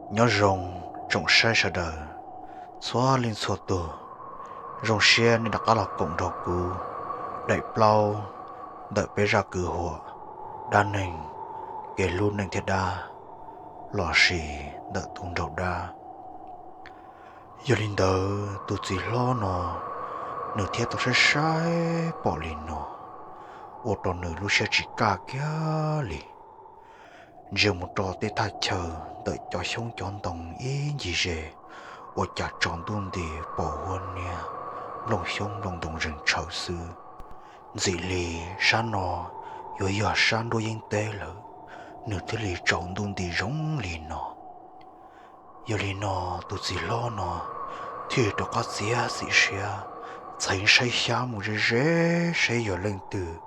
Nyob zoo tsoom saib sawv daws txhua leej txhua tus, zoo siab nej rov qab los koom nrog kuv daim plaub ntawm peb zaj kwv huam dab neeg, kev hlub neeg thiab dab, los sis ntawm tus nraug dab. Yog li ntawd tus txiv hlob no nws thiaj tau saib saib pom li no, ua rau nws lub siab tsis kaj kiag li. Ntsia mus rau tej thaj chaw ntawm cov xyoob cov ntoo ib ncig ze, ua cas tsaus ntuj nti pom huab niab nplooj xyoob nplooj ntoo zeeg tshawv xwb. Ntxim li sab no yuav yog sab nruab yeeb teb lawm, nws thiaj li tsaus ntuj nti zoo li no. Yog li no tus txiv hlob no thiaj rov qab txiav txim siab txheev saib xyab mus ze ze saib yog leej twg.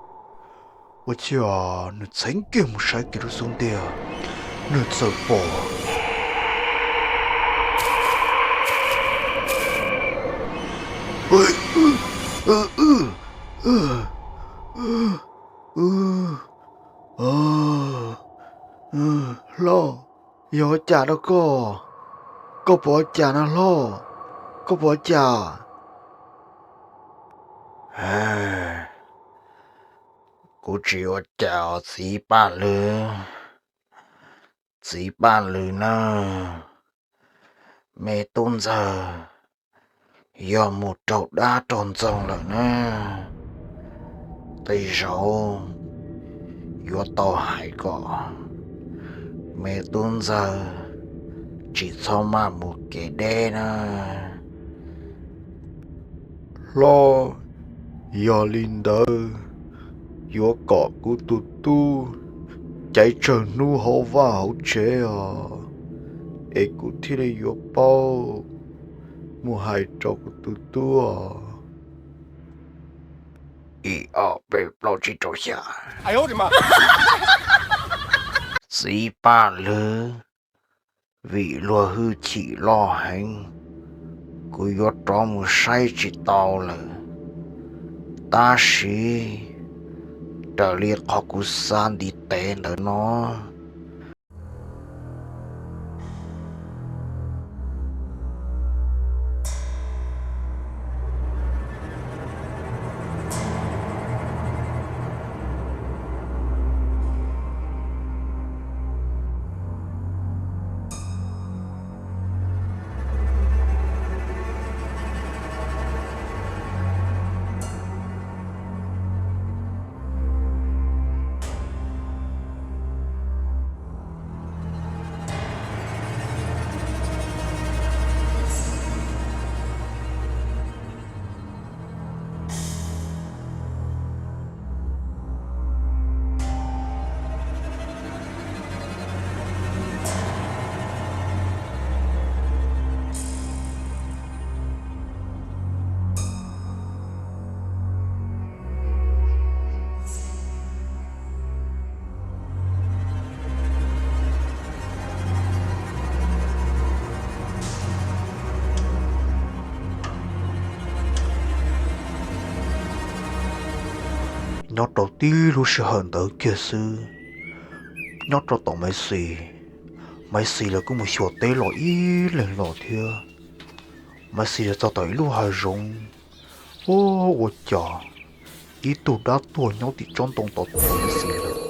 Ua ciav nws txheev kiag mus saib kiag lub xub ntiag, nws txawm pom Hlob, yog ua cas rau koj? Koj puas ua cas no hlob? Koj puas ua cas? Kuv tsis ua cas os txiv Paj Lwm. Txiv Paj Lwm na, me tub ntxawg yog mus raug dab raug ntxoog lawm na. Tej zaum yuav tau hais kom me tub ntxawg tsis txhob maj mus kev deb na. Hlob, yog li ntawd yuav kom kuv tus tub caiv tsawg hnub hauv vaj hauv tsev os, es kuv thiaj li yuav paub mus hais rau kuv tus tub os. Ib ob peb plaub tsib rau xya. Txiv Paj Lwm, vim luag hwj chim loj heev, kuv yuav rov mus saib tsis tau lawm, tab sis raws li qhov kuv xav ntiv tes ntawd no, Nyob rau tib lub sij hawm ntawd kiag xwb, nyob rau tom Maiv Xis, Maiv Xis lawv kuj mus xyuas teb los ib leeg los thiab. Maiv Xis los txog tom ib lub hav zoov, ua cas ib tug dab tuag nyob tim tsob ntoo tod tos Maiv Xis lawm.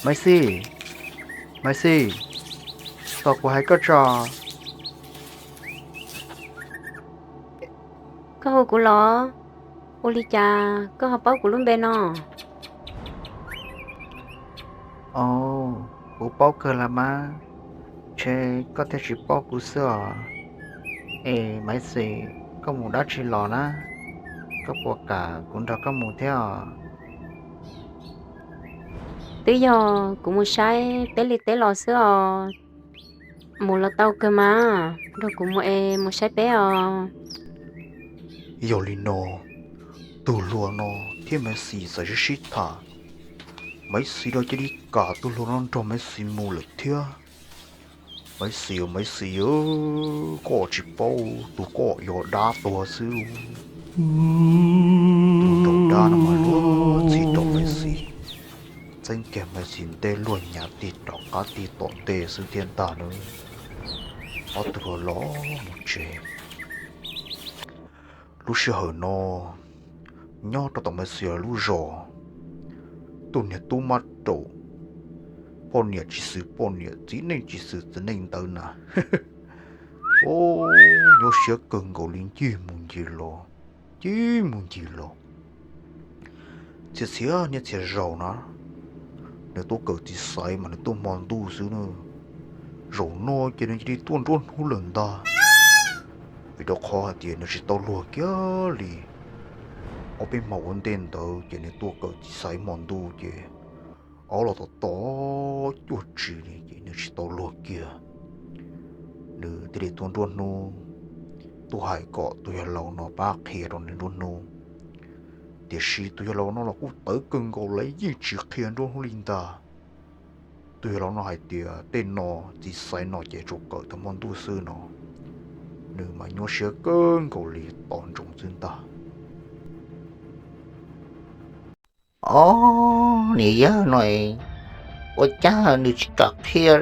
Maiv Xis, Maiv Xis, tos kuv hais koj tso. Koj hu kuv los? Ua li cas koj ho paub kuv lub npe no? Au, kuv paub kawg las mas, ntshe koj thiaj tsis paub kuv xwb os. Es Maiv Xis, koj mus dab tsi los na? Koj puas kam kuv nrog koj mus thiab os? Twb yog kuv mus saib peb li teb los xwb os. Mus los tau kawg mas, nrog kuv mus es mus saib peb os. Yog li no, tus hluas no thiab Maiv Xis txawm sib sib tham. Maiv Xis los cia li kam tus hluas no nrog Maiv Xis mus lawm thiab. Maiv Xis, Maiv Xis, koj tsis paub tus koj yog dab tuag xwb. Tus nraug dab no mas luag ntxhi rau Maiv Xis, txeeb kiag Maiv Xis ntej luag nyav tig rov qab tig tom ntej xwb thiab ntag na. Ob tug los los mus tsev. Lub sij hawm no nyob rau tom Maiv Xis lub zos, tus niag tub mab raum, poj niam tsis xwm poj niam, txiv neej tsis xwm txiv neej ntawd na, o, nyuaj siab kawg nkaus li, ncig mus ncig los, ncig mus ncig los. Txhia txhia niaj txhia zaus na, nws tuaj kawm txiv xaiv mas nws tuaj hmo ntuj xwb na. Zaum no ces nws cia li tuaj nruab hnub lawm ntag, vim rau qhov hais tias nws tsis tau luag kiag li. Ob peb hmo ua ntej ntawd ces nws tuaj kawm txiv xaiv hmo ntuj ces aub los tom tom cuag tsis li ces nws tsis tau luag kiag. Nws thiaj li tuaj nruab hnub, tuaj hais kom tus yawg laus no pab qhia rau nws nruab hnub. Tiam sis tus yawg laus no los kuj tawv kawg nkaus li, yeej tsis qhia nruab hnub li ntag. Tus yawg laus no hais tias tej no, txiv xaiv no ces tsuas kawm tau hmo ntuj xwb no. Nws mas nyuaj siab kawg nkaus li, tos ntsoov xwb ntag. Ob niam yawg no, ua cas nws tsis kam qhia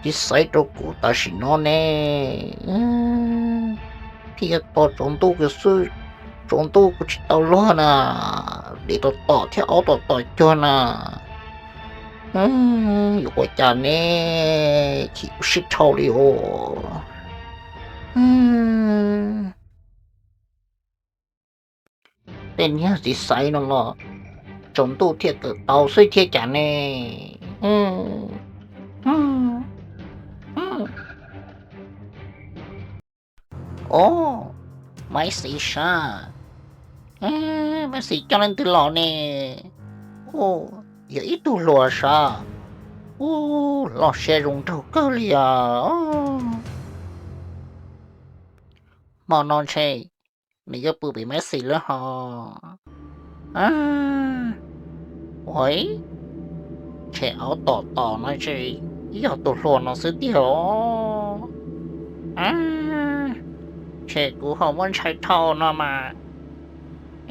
txiv xaiv rau kuv tam sim no ne? Thiaj tos tsaus ntuj kawg xwb, tsaus ntuj kuv tsis tau luag na, dev tom tom thiab aub tom tom cuag na. Yuav ua cas ne, chim kuv sib dhau li os. Tej niag txiv xaiv no los tsaus ntuj thiaj kawm tau xwb thiab cas ne. Ob, Maiv Xis sav, Maiv Xis coj leej twg los ne? Yog ib tug hluas sav, loj siab zoo nraug kawg li os. Hmo no ntshe nws yuav pw pem Maiv Xis lawm hos. Ua, ntshe aub tom tom no ntshe yog tus hluas no xwb tiag os. Ntshe kuv ho muab ntshai dhau no mas,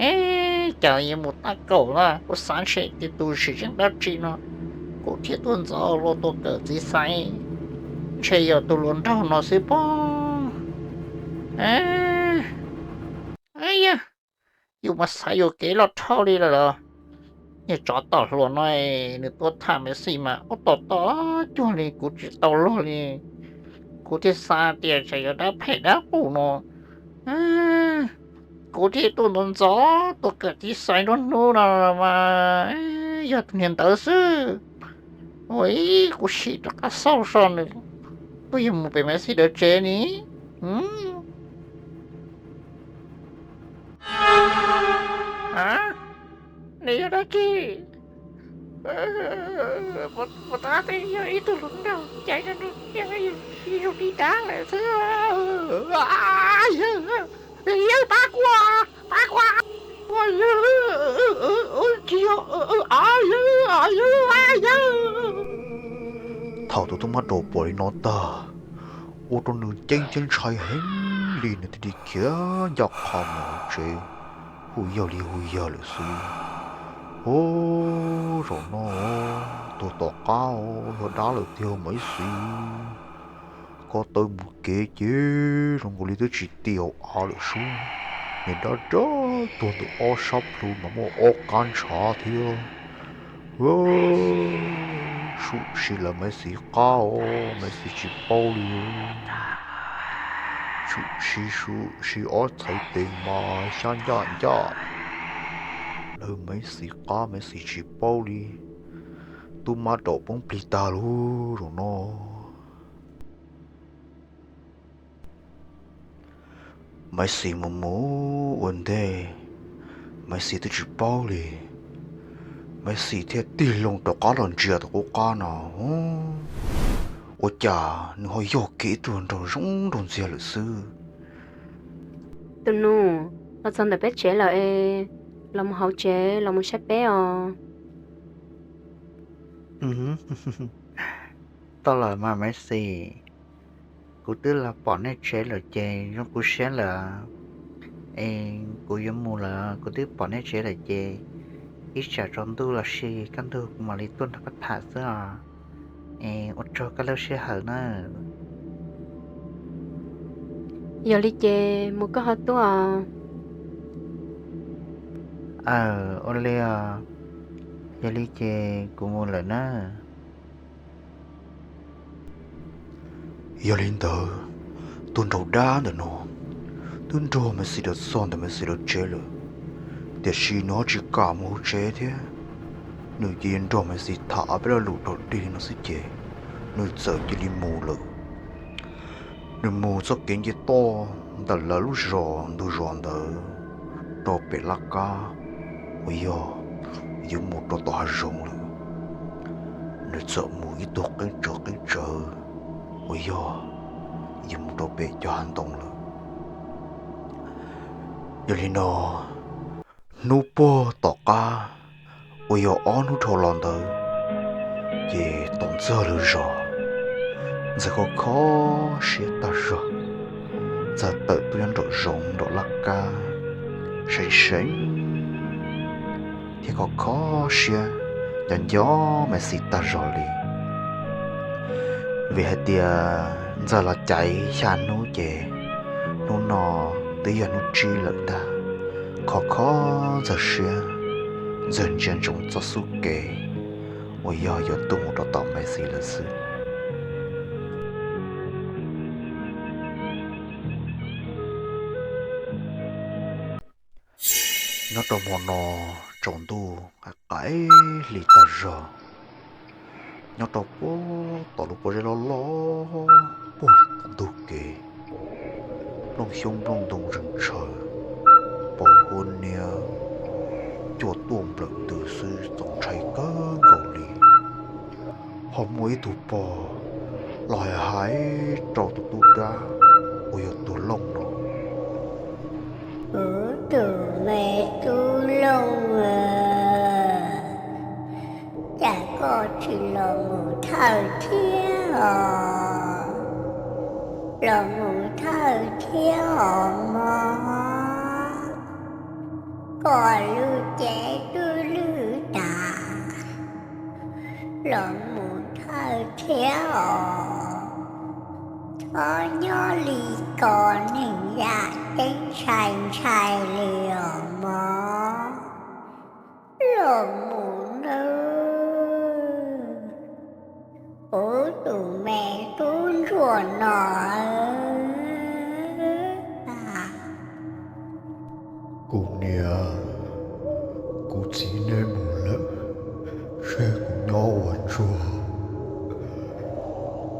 es cas yuav mus tab kaum na, kuv xav ntshe tus tsis tseeb dab tsi no kuv thiaj tuaj ntxov luag tuaj kawm txiv xaiv, ntshe yog tus hluas nraug no xwb pob. Yog, yus mas xav yuam kev loj dhau li lawm los. Niag tsov tom hluas no, nws tuaj tham Maiv Xis mas ua tom tom cuag li, kuv tsis tau luag li. Kuv thiaj xav tias tsam yog dab phem dab qus no, kuv thiaj tuaj ntxov ntxov tuaj kawm txiv xaiv nruab hnub no mas yog tus niag ntawd xwb. Ua ib, kuv sim rov qab xauj so nws puas yog mus pem Maiv Xis lawv tsev ni. Nws yog dab tsi? Puas tab tej yog ib tug hluas nraug caiv no, yus li dab lawm xwb. Yawg, pab kuv, pab kuv, tsis yog, yawg, yawg. Thaum tus tub mab raum pom li no tag, ua rau nws ceeb thiab ntshai heev li, nws thiaj li khiav ncaj qha mus hauv tsev, hu yawg li hu yawg lawm xwb. Ub, zaum no tuag tom qab os, yog dab lawm tiag Maiv Xis. Ko taw mus kev ces zoo nkaus li twb tsis ti hauv av lawm sub. Niag dab dab tuag ntawm ob sab plhu mas muaj ob qab ntshav thiab. Sum si lawv Maiv Xis qab os, Maiv Xis tsis paub li. Sum si sum si ob txhais tes mas xyab ncaj ncaj lawv Maiv Xis qab, Maiv Xis tsis paub li. Tub mab raum poob plig tag lub zaum no. Maiv Xis mus mus ua ntej, Maiv Xis twb tsis paub li. Maiv Xis thiaj tig loo rov qab los ntsia tom qub qab no. Ua cas nws ho yog kiag ib tug nraug zoo nraug ntxiag lawm xwb. Tus nus, los txog ntawm peb tsev lawm es, los mus hauv tsev los mus saib peb os. Tau lawm mas Maiv Xis, kuv twb los pom nej tsev lawm ces zoo kuv siab lawm. Es kuv yuav mus lawm, kuv twb pom nej tsev lawm ces ib tsam tsaus ntuj los sis kaj ntug kuv mam li tuaj nrog koj tham xwb os. Es ua tsaug koj lub sij hawm nawb. Yog li ces mus koj ho tuaj. Aw, ua li os, yog li ces kuv mus lawm nawb. Yog li ntawd, tus nraug dab ntawm no twb nrog Maiv Xis los txog ntawm Maiv Xis lawv tsev lawm, tiam sis nws ho tsis kam mus hauv tsev thiab. Nws cia li nrog Maiv Xis tham ob peb lo lus dog dig li no xwb ces nws txawm cia li mus lawm. Nws mus txoj kev nce toj ntawm lawv lub zos ntug zos ntawd rau pem laj kab uas yog yuav mus rau tom hav zoov lawm. Nws txawm mus ib tug qeeb tsawv qeeb tsawv uas yog yuav mus rau pem cov hav ntoo lawm. Yog li no, hnub puag tom qab uas yog ob hnub dhau los ntawd, ces tom ntxawg lawv zos, Ntxawg kho kho siab tag zog. Ntxawg tawm tuaj nyob nraum zoov nraum laj kab, seev seev thiab kho kho siab, nco nco Maiv Xis tag zog li. Vim hais tias Ntxawg los caiv xya hnub ces hnub no twb yog hnub tsib lawm ntag. Kho kho Ntxawg siab, Ntxawg ntsia ntsoov txoj xub kev uas yog yuav tuaj mus rau tom Maiv Xis lawm xwb. Nyob rau hmo no tsaus ntuj qaim qaim hli tag zog, nyob rau puag tom lub pob zeb loj loj puag tom ntug kev, nplooj xyoob nplooj ntoo zeeg tshaws, pom huab niab cuaj tuaj nplawm ntws xwb txaus ntshai kawg nkaus li. Ho muaj ib tug pog los hais hais rau tus tub dab uas yog tus Looj no. Kuv tus me tub Looj, cas koj tsis los mus thawj thiab os? Los mus thawj thiab os mog. Koj lub cev twb lwj tas, los mus thawj thiab os. Txhob nyob li ko neeg yam ceeb ntshai ntshai li os mog. Los mus nawb, kuv tus me tub ntsuag no. Kuv niam, kuv txiv nej mus lawm, tseg kuv nyob ua tsuag.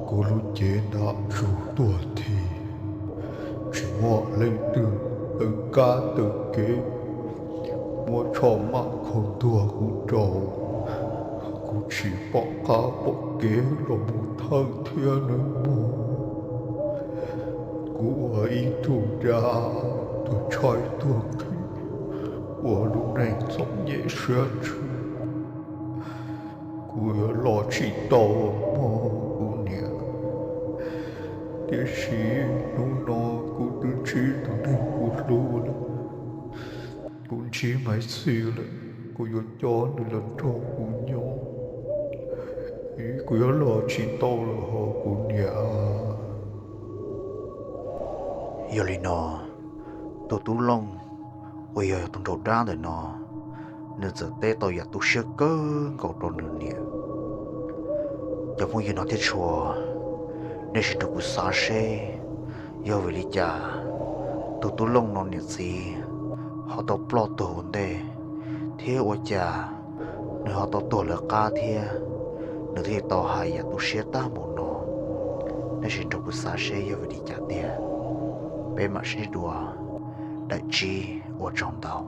Kuv lub cev ntam tsuj tuag thi, tsis muaj leej twg taw kab taw kev, muab tsho maj khaus ntuag kuv rau. Kuv tsis pom qab pom kev los mus thawj thiab nawb mog. Kuv ua ib tug dab tuag tshaib tuag nqhis, ua lub neej txom nyem siab ntsws. Kuv yuav los tsis tau mog kuv niam. Tiam sis hnub no kuv twb ntsib tus neeg kuv hlub lawm, kuv ntsib Maiv Xis lawm, kuv yuav coj nws los nrog kuv nyob. Kuv yuav los tsis tau lawm hos kuv niam. Yog li no, tus tub Looj uas yog tus nraug dab ntawm no, nws txawm teb tau yam tu siab kawg nkaus rau nws niam. Cov phooj ywg no thiab tshua, nej sim nrog kuv xav seb yog vim li cas tus tub Looj no niam txiv ho tau ploj tuag ua ntej, thiab ua cas nws ho tau tuag lawv qab thiab nws thiaj tau hais yam tu siab tag npaum no. Nej sim nrog kuv xav seb yog vim li cas tiag. Peb mam sib ntsib dua daim tsib, ua tsaug ntau.